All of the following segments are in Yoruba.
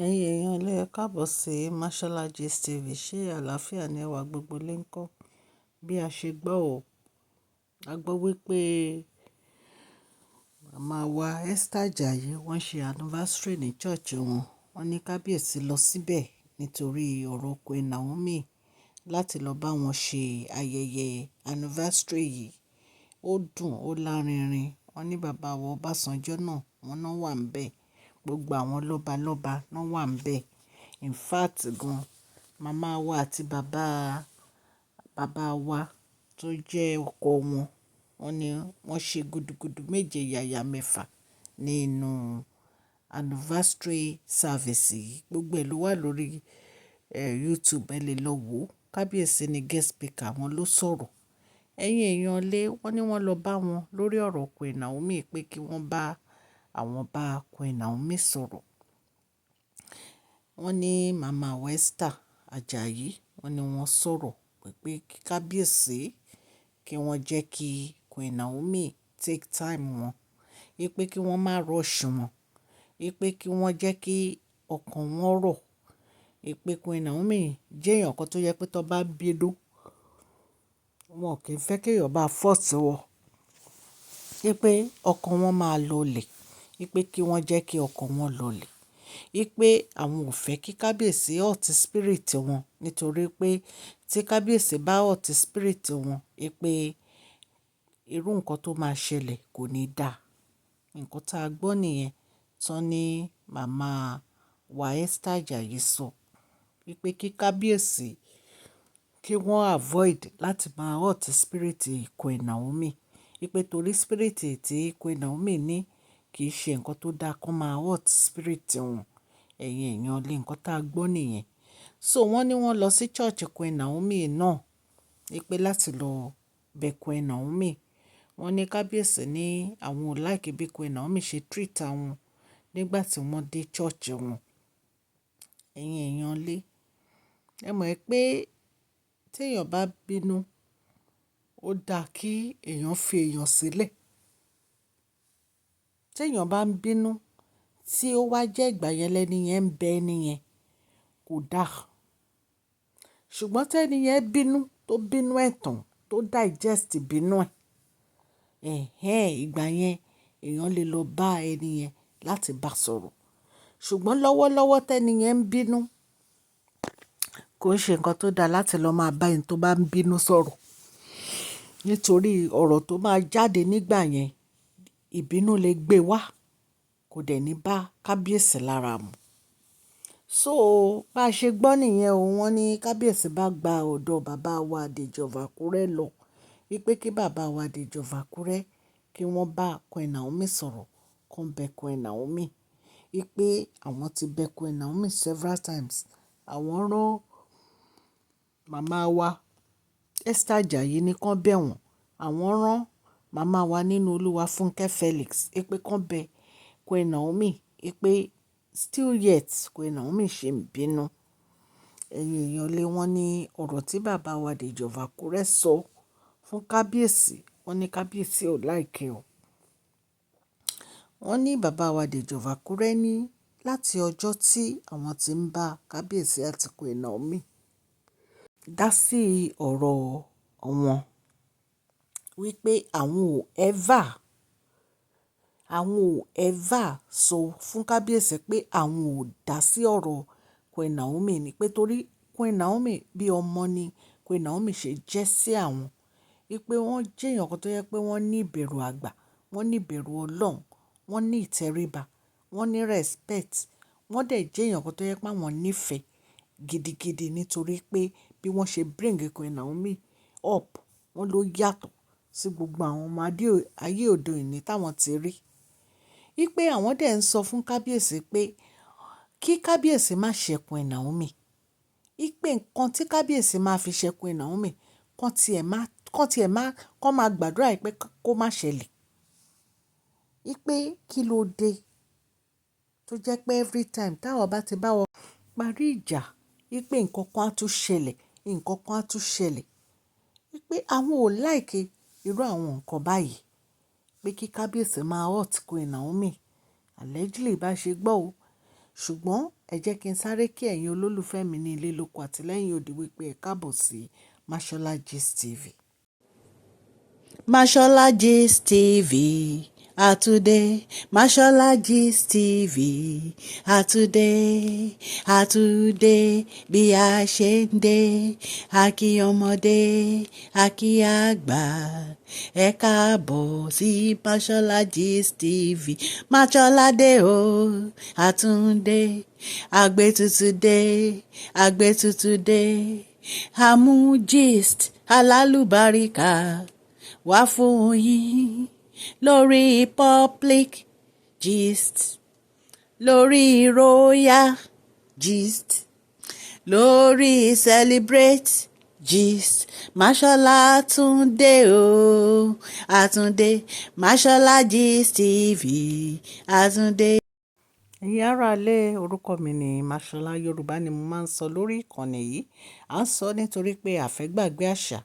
Ẹ̀yin èèyàn ilé, ẹ káàbọ̀ sí Mashola Gist TV. Ṣé àlàáfíà ni ẹwà gbogbo lè ń kọ́? Bí a ṣe gbọ́ ò, a gbọ́ wípé màmá wa Esther Ajayi wọ́n ṣe anniversary ní church wọn. Wọ́n ní kábíyèsí lọ síbẹ̀ nítorí ọ̀rọ̀ Queen Naomi láti lọ bá wọn ṣe ayẹyẹ anniversary yìí. Ó dùn, ó lárinrin. Wọ́n ní bàbá wa Ọbásanjọ́ náà, wọ́n náà wà níbẹ̀. Gbogbo àwọn lọ́balọ́ba náà wà níbẹ̀. In fact gan, màmá wa àti bàbá, bàbá wa tó jẹ́ ọkọ wọn, wọ́n ní wọ́n ṣe gudugudu méje yàyà mẹ́fà nínú anniversary service yìí. Gbogbo ẹ̀ ló wà lórí, YouTube, ẹ lè lọ wò. Kábíyèsí ni guest speaker, wọ́n ló sọ̀rọ̀. Ẹ̀yin èèyàn lé, wọ́n ní wọ́n lọ bá wọn lórí ọ̀rọ̀ Queen Naomi pé kí wọ́n bá àwọn bá Queen Naomi sọ̀rọ̀. Wọ́n ní màmá wa Esther Ajayi, wọ́n ní wọ́n sọ̀rọ̀ pé kí kábíyèsí kí wọ́n jẹ́ kí Queen Naomi take time wọn, wípé kí wọ́n má rush wọn, wípé kí wọ́n jẹ́ kí ọkàn wọn rọ̀, wípé Queen Naomi jẹ́ èèyàn kan tó jẹ pé tó bá bínú, wọn kì í fẹ́ kí èèyàn bá force wọn, wípé ọkàn wọn máa lọlẹ̀, wípé kí wọ́n jẹ́ kí ọkàn wọn lọlẹ̀, wípé àwọn ò fẹ́ kí kábíyèsí hurt spirit wọn nítorí pé tí kábíyèsí bá hurt spirit wọn, wípé irú nǹkan tó máa ṣẹlẹ̀ kò ní dà. Ǹkan tá a gbọ́ nìyẹn tán ní màmá wa Esther Ajayi sọ wípé kí kábíyèsí kí wọ́n avoid láti máa hurt spirit Queen Naomi, wípé torí spirit tí Queen Naomi ní kì í ṣe nǹkan tó dáa kó máa hurt spirit wọn. Ẹ̀yin èèyàn lé, nǹkan tá a gbọ́ nìyẹn. So wọ́n ní wọ́n lọ sí church Queen Naomi náà wípé láti lọ bẹ Queen Naomi. Wọ́n ní kábíyèsí ní àwọn ò like bí Queen Naomi ṣe treat àwọn nígbà tí wọ́n dé church wọn. Ẹ̀yin èèyàn lé, ẹ mọ̀ pé tí èèyàn bá bínú, ó dáa kí èèyàn fi èèyàn sílẹ̀. Tí èèyàn bá ń bínú, tí ó wá jẹ́ ìgbà yẹn lẹ́ni yẹn ń bẹ ẹni yẹn, kò da. Ṣùgbọ́n tí ẹni yẹn bínú, tó bínú ẹ̀ tán, tó digest ìbínú ẹ̀, ẹ̀hẹn, ìgbà yẹn èèyàn lè lọ bá ẹni yẹn láti bá sọ̀rọ̀. Ṣùgbọ́n lọ́wọ́lọ́wọ́ tí ẹni yẹn ń bínú, kò ṣe nǹkan tó da láti lọ máa bá ẹni tó bá ń bínú sọ̀rọ̀. Nítorí ọ̀rọ̀ tó máa jáde nígbà yẹn, ìbínú lè gbé wá, kò dẹ̀ ní bá kábíyèsí lára mu. So bá ṣe gbọ́ nìyẹn o, wọ́n ní kábíyèsí bá gba ọ̀dọ̀ bàbá wa Dèjì of Àkúrẹ́ lọ, wípé kí bàbá wa Dèjì of Àkúrẹ́ kí wọ́n bá Queen Naomi sọ̀rọ̀, kó bẹ Queen Naomi. Wípé àwọn ti bẹ Queen Naomi several times. Àwọn rán màmá wa Esther Ajayi ní kó bẹ̀ wọ́n. Àwọn rán màmá wa nínú Olúwa Fúnkẹ́ Felix wípé kó bẹ Queen Naomi, wípé still yet Queen Naomi ṣì ń bínú. Ẹ̀yin èèyàn lé, wọ́n ní ọ̀rọ̀ tí bàbá wa Dèjì of Àkúrẹ́ sọ fún kábíyèsí, wọ́n ní kábíyèsí ò like ẹ o. Wọ́n ní bàbá wa Dèjì of Àkúrẹ́ ní láti ọjọ́ tí àwọn tí ń bá kábíyèsí àti Queen Naomi dá sí ọ̀rọ̀ wọn, wípé àwọn ò ever sọ fún kábíyèsí pé àwọn ò dá sí ọ̀rọ̀ Queen Naomi ni pé torí Queen Naomi bí ọmọ ni Queen Naomi ṣe jẹ́ sí àwọn. Wípé wọ́n jẹ́ èèyàn kan tó jẹ́ pé wọ́n ní ìbẹ̀rù àgbà, wọ́n ní ìbẹ̀rù Ọlọ́run, wọ́n ní ìtẹríba, wọ́n ní respect. Wọ́n dẹ̀ jẹ́ èèyàn kan tó jẹ́ pé àwọn nífẹ̀ẹ́ gidigidi nítorí pé bí wọ́n ṣe bring Queen Naomi up, wọ́n ló yàtọ̀ sí gbogbo àwọn ọmọ ayé òde òní táwọn ti rí. Wípé àwọn dẹ̀ ń sọ fún kábíyèsí pé kí kábíyèsí má ṣe Queen Naomi. Wípé nǹkan tí kábíyèsí máa fi ṣe Queen Naomi, kó tí ẹ má, kó máa gbàdúrà pé kó má ṣẹlẹ̀. Wípé kí ló dé tó jẹ́ pé every time táwọn bá ti bá wọn parí ìjà, wípé nǹkan kan á tún ṣẹlẹ̀, nǹkan kan á tún ṣẹlẹ̀. Wípé àwọn ò like irú àwọn nǹkan báyìí. Pé kí kábíyèsí máa hurt Queen Naomi. Allegedly bá ṣe gbọ́ o. Ṣùgbọ́n ẹ jẹ́ kí n sáré kí ẹ̀yin olólùfẹ́ mi ní ilé lóko àti lẹ́yìn odi wípé ẹ káàbọ̀ sí Mashola Gist TV. Mashola Gist TV àtúndé, Mashola Gist TV àtúndé, àtúndé bí a ṣe ń dé, àkí ọmọdé, àkí àgbà, ẹ káàbọ̀ sí Mashola Gist TV. Mashola dé o, àtúndé, àgbétutù dé, àgbétutù dé, àmú gist alálùbáríkà wá fún yín lórí public gist, lórí royal gist, lórí celebrate gist. Mashola túndé o, àtúndé, Mashola Gist TV, àtúndé. Ẹ̀yin ará ilé, orúkọ mi ni Mashola. Yorùbá ni mo máa ń sọ lórí ìkànnì yìí. À ń sọ nítorí pé a fẹ́ gbàgbé àṣà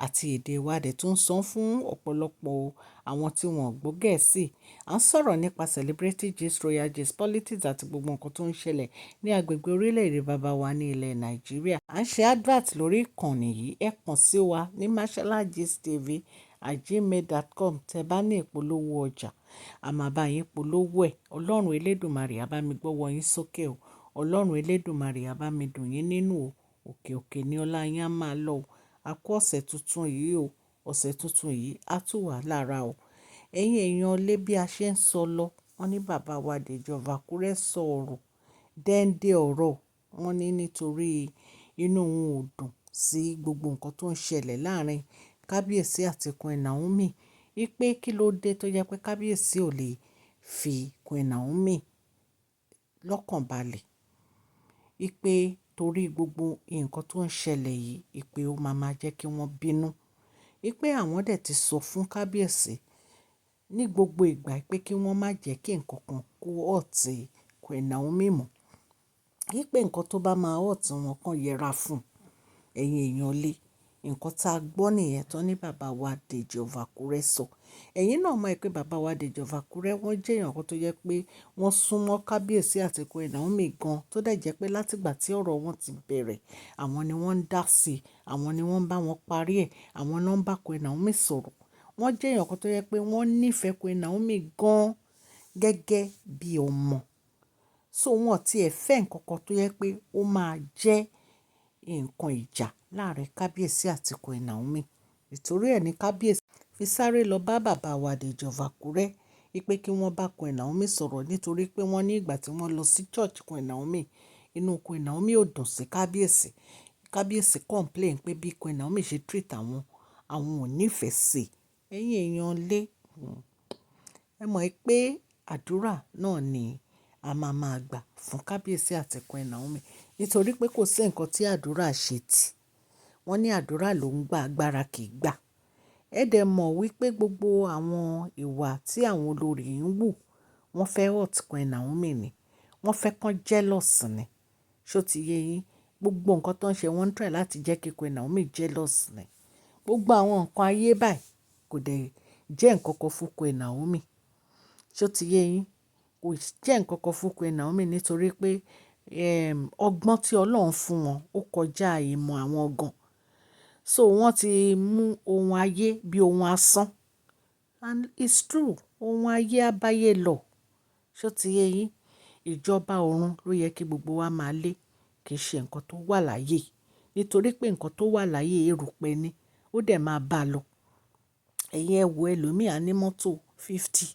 àti èdè wa dẹ̀ tún sọ fún ọ̀pọ̀lọpọ̀ àwọn tí wọ́n gbọ́ Gẹ̀ẹ́sì. À ń sọ̀rọ̀ nípa celebrity gist, royal gist, politics àti gbogbo nǹkan tó ń ṣẹlẹ̀ ní agbègbè orílẹ̀-èdè bàbá wa ní ilẹ̀ Nàìjíríà. À ń ṣe advert lórí ìkànnì yìí. Ẹ kàn sí wa ní masholagistv@gmail.com. Tẹ bá ní ìpolówó ọjà, a máa bá yín polówó ẹ̀. Ọlọ́run Elédùmarè á bá mi gbọ́wọ́ yín sókè o. Ọlọ́run Elédùmarè á bá mi dùn yín nínú o. Òkè òkè ni ọlá yín á máa lọ o. A kú ọ̀sẹ̀ tuntun yìí o. Ọ̀sẹ̀ tuntun yìí á tù wá lára o. Ẹ̀yin èèyàn lé, bí a ṣe ń sọ lọ, wọ́n ní bàbá wa Dèjì of Àkúrẹ́ sọ ọ̀rọ̀, dẹ́ndé ọ̀rọ̀. Wọ́n ní nítorí inú wọn ò dùn sí gbogbo nǹkan tó ń ṣẹlẹ̀ láàárín Kábíyèsí àti Queen Naomi. Wípé kí ló dé tó jẹ́ pé Kábíyèsí ò lè fi Queen Naomi lọ́kàn balẹ̀. Wípé torí gbogbo nǹkan tó ń ṣẹlẹ̀ yìí, wípé ó máa ma jẹ́ kí wọ́n bínú. Wípé àwọn dẹ̀ ti sọ fún Kábíyèsí ní gbogbo ìgbà pé kí wọ́n má jẹ́ kí ǹkan kan kó hurt Queen Naomi mọ́. Wípé nǹkan tó bá máa hurt wọn kan yẹra fún. Ẹ̀yin èèyàn lé, nǹkan tá a gbọ́ nìyẹn tó ní bàbá wa Dèjì of Àkúrẹ́ sọ. Ẹ̀yin náà mọ̀ pé bàbá wa Dèjì of Àkúrẹ́, wọ́n jẹ́ èèyàn kan tó jẹ́ pé wọ́n sún Kábíyèsí àti Queen Naomi gan, tó dẹ̀ jẹ́ pé láti ìgbà tí ọ̀rọ̀ wọn ti bẹ̀rẹ̀, àwọn ni wọ́n ń dá sí i, àwọn ni wọ́n ń bá wọn parí ẹ̀, àwọn náà ń bá Queen Naomi sọ̀rọ̀. Wọ́n jẹ́ èèyàn kan tó jẹ́ pé wọ́n nífẹ̀ẹ́ Queen Naomi gan gẹ́gẹ́ bí ọmọ. So wọ́n tí ẹ fẹ́ nǹkan kan tó jẹ́ pé ó máa jẹ́ nǹkan ìjà láàárín Kábíyèsí àti Queen Naomi. Nítorí ẹ ní Kábíyèsí fi sáré lọ bá bàbá wa Dèjì of Àkúrẹ́ wípé kí wọ́n bá Queen Naomi sọ̀rọ̀, nítorí pé wọ́n ní ìgbà tí wọ́n lọ sí church Queen Naomi, inú Queen Naomi ò dùn sí Kábíyèsí. Kábíyèsí complain pé bí Queen Naomi ṣe treat àwọn, àwọn ò nífẹ̀ẹ́ sí i. Ẹ̀yin èèyàn lé, ẹ mọ̀ pé àdúrà náà ni a máa máa gbà fún Kábíyèsí àti Queen Naomi, nítorí pé kò sí nǹkan tí àdúrà ṣe tì. Wọ́n ní àdúrà ló ń gba, agbára kì í gbà. Ẹ dẹ̀ mọ̀ wípé gbogbo àwọn ìwà tí àwọn olórí ń wù, wọ́n fẹ́ hurt Queen Naomi ni. Wọ́n fẹ́ kàn jealous ni. Ṣé o ti yé yín? Gbogbo nǹkan tó ń ṣe, wọ́n ń try láti jẹ́ kí Queen Naomi jealous ni. Gbogbo àwọn nǹkan ayé báyìí kò dẹ̀ jẹ́ nǹkan kan fún Queen Naomi. Ṣé o ti yé yín? Kò jẹ́ nǹkan kan fún Queen Naomi nítorí pé ọgbọ́n tí Ọlọ́run fún wọn ó kọjá ìmọ̀ àwọn gan. So wọ́n ti mú ohun ayé bí ohun asán. And it's true, ohun ayé á báyé lọ. Ṣé o ti yé yín? Ìjọba ọ̀run ló yẹ kí gbogbo wa máa lé, kì í ṣe nǹkan tó wà láyé. Nítorí pé nǹkan tó wà láyé erùpẹ̀ ni, ó dẹ̀ máa bá lọ. Ẹ̀yin ẹ wo, ẹlòmíì á ní mọ́tò 50,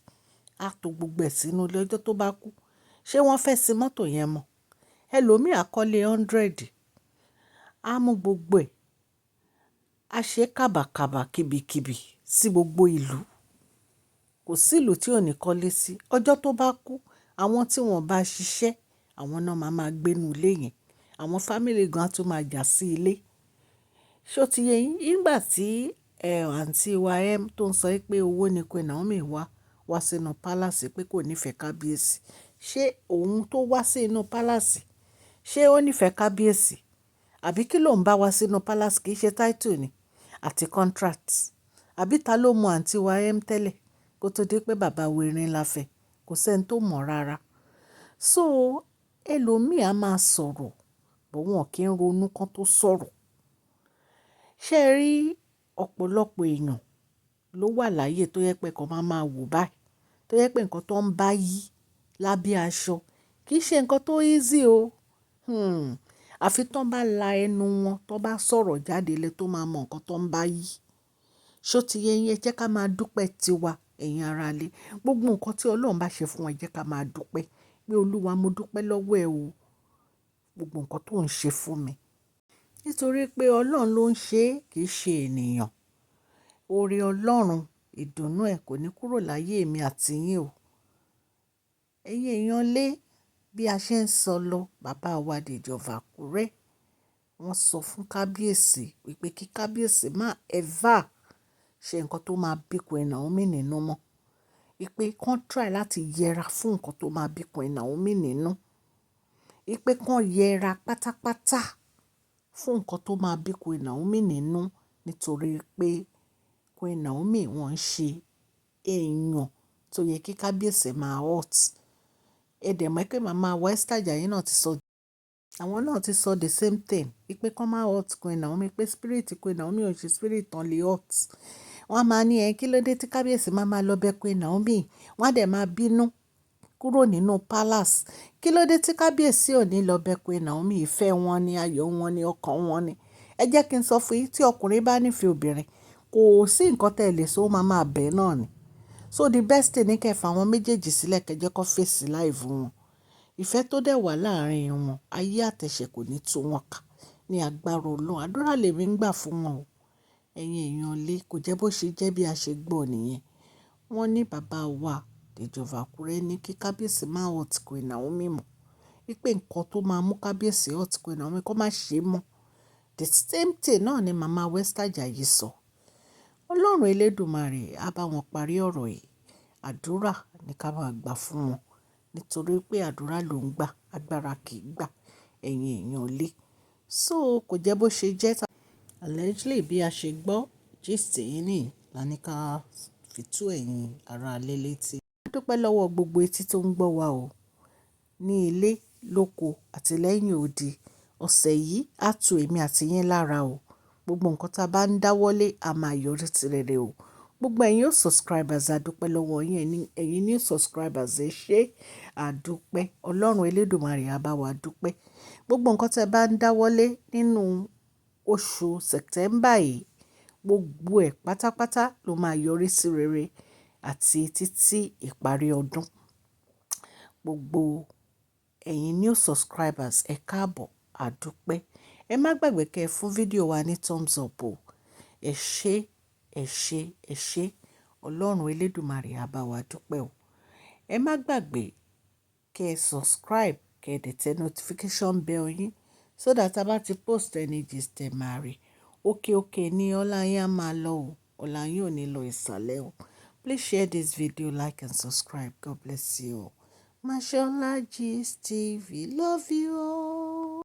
á to gbogbo ẹ̀ sínú ilé ọjọ́ tó bá kú. Ṣé wọ́n fẹ́ sin mọ́tò yẹn mọ́? Ẹlòmíì á kọ́lé 100, á mú gbogbo ẹ̀, á ṣe kàbàkàbà kìbìkìbì sí gbogbo ìlú. Kò sí ìlú tí ò ní kọ́lé sí. Ọjọ́ tó bá kú, àwọn tí wọ́n bá ṣiṣẹ́, àwọn náà máa máa gbé inú ilé yẹn. Àwọn family gan á tún máa jà sí ilé. Ṣé o ti yé yín? Nígbà tí àǹtí wa M tó ń sọ pé owó ni Queen Naomi wá wá sínú palace, pé kò nífẹ̀ẹ́ kábíyèsí. Ṣé òun tó wá sí inú palace, ṣé ó nífẹ̀ẹ́ kábíyèsí? Àbí kí ló ń bá wá sínú palace, kì í ṣe title ni àti contract? Àbí ta ló mọ àǹtí wa M tẹ́lẹ̀ kó tó dé pé bàbá wa erin ńlá fẹ́? Kò sí ẹni tó mọ̀ rárá. So Ẹlòmíì á máa sọ̀rọ̀, but wọ́n kì í ronú kan tó sọ̀rọ̀. Ṣé ẹ rí, ọ̀pọ̀lọpọ̀ èèyàn ló wà láyé tó jẹ pé kan máa máa wò báyìí, tó jẹ pé nǹkan tó ń bá yí lábẹ́ aṣọ kì í ṣe nǹkan tó easy o. Àfi tó bá la ẹnu wọn, tó bá sọ̀rọ̀ jáde lẹ tó máa mọ nǹkan tó ń bá yí. Ṣó ti yé yín? Ẹ jẹ́ ká máa dúpẹ́ tiwa, ẹ̀yin ará ilé. Gbogbo nǹkan tí Ọlọ́run bá ṣe fún wa, ẹ jẹ́ ká máa dúpẹ́. Pé Olúwa, mo dúpẹ́ lọ́wọ́ ẹ o. Gbogbo nǹkan tó ń ṣe fún mi. Nítorí pé Ọlọ́run ló ń ṣe, kì í ṣe ènìyàn. Oore Ọlọ́run, ìdùnnú ẹ̀ kò ní kúrò láyé èmi àti yín o. Ẹ̀yin èèyàn lé, bí a ṣe ń sọ lọ, bàbá wa Dèjì of Àkúrẹ́, wọ́n sọ fún kábíyèsí wípé kí kábíyèsí má ever ṣe nǹkan tó máa bí Queen Naomi nínú mọ́. Wípé kàn try láti yẹra fún nǹkan tó máa bí Queen Naomi nínú. Wípé kàn yẹra pátápátá fún nǹkan tó máa bí Queen Naomi nínú, nítorí pé Queen Naomi wọ́n ń ṣe èèyàn tó yẹ kí kábíyèsí máa hurt. Ẹ dẹ̀ mọ̀ pé màmá wa Esther Ajayi náà ti sọ, àwọn náà ti sọ the same thing. Wípé kàn má hurt Queen Naomi, pé spirit Queen Naomi ò ṣe spirit tán lè hurt. Wọ́n á máa ní ẹ kí ló dé tí kábíyèsí máa máa lọ bẹ Queen Naomi. Wọ́n á dẹ̀ máa bínú kúrò nínú palace. Kí ló dé tí kábíyèsí ò ní lọ bẹ Queen Naomi? Ìfẹ́ wọn ni, ayọ̀ wọn ni, ọkàn wọn ni. Ẹ jẹ́ kí n sọ fún yín, tí ọkùnrin bá nífẹ̀ẹ́ obìnrin, kò sí nǹkan tí ẹ lè sọ, ó máa máa bẹ̀ náà ni. So the best thing ní kí ẹ fa àwọn méjèèjì sílẹ̀, kí ẹ jẹ́ kó face life wọn. Ìfẹ́ tó dẹ̀ wà láàárín wọn, ayé àtẹ̀ṣẹ̀ kò ní tú wọn ká ní agbára Ọlọ́run. Àdúrà lèmi ń gbà fún wọn o. Ẹ̀yin èèyàn lé, kò jẹ́ bó ṣe jẹ́ bí a ṣe gbọ́ nìyẹn. Wọ́n ní bàbá wa Dèjì of Àkúrẹ́ ní kí kábíyèsí má hurt Queen Naomi mọ́. Wípé nǹkan tó máa mú kábíyèsí hurt Queen Naomi kó má ṣe mọ́. The same thing náà ni màmá Esther Ajayi sọ. Ọlọ́run elédùmarè á bá wọn parí ọ̀rọ̀ yìí. Àdúrà ní ká máa gbà fún wọn. Nítorí pé àdúrà ló ń gbà, agbára kì í gbà, ẹ̀yin èèyàn lé. So kò jẹ́ bó ṣe jẹ́. Allegedly bí a ṣe gbọ́ gist yìí ní, là ní ká fi tú ẹ̀yin ará ilé létí. A dúpẹ́ lọ́wọ́ gbogbo etí tó ń gbọ́ wa o. Ní ilé, lóko àti lẹ́yìn odi. Ọ̀sẹ̀ yìí á tu èmi àti yín lára o. Gbogbo nǹkan tí a bá ń dáwọ́lé a máa yọrí sí rere o. Gbogbo ẹ̀yin ó subscribers, a dúpẹ́ lọ́wọ́ yín. Ẹ̀yin new subscribers, ẹ ṣé, a dúpẹ́. Ọlọ́run elédùmarè á bá wa dúpẹ́. Gbogbo nǹkan tí ẹ bá ń dáwọ́lé nínú oṣù September yìí, gbogbo ẹ̀ pátápátá ló máa yọrí sí rere àti títí ìparí ọdún. Gbogbo ẹ̀yin new subscribers, ẹ káàbọ̀, a dúpẹ́. Ẹ má gbàgbé kí ẹ fún fídíò wa ní thumbs up o. Ẹ ṣé, ẹ ṣé, ẹ ṣé. Ọlọ́run elédùmarè á bá wa dúpẹ́ o. Ẹ má gbàgbé kí ẹ subscribe, kí ẹ dẹ̀ tẹ notification bell yín so that a bá ti post any gist ẹ máa rí. Òkè òkè ní ọlá yín á máa lọ o. Ọlá yín ò ní lọ ìsàlẹ̀ o. Please share this video, like and subscribe. God bless you all. Mashola Gist TV. Love you all.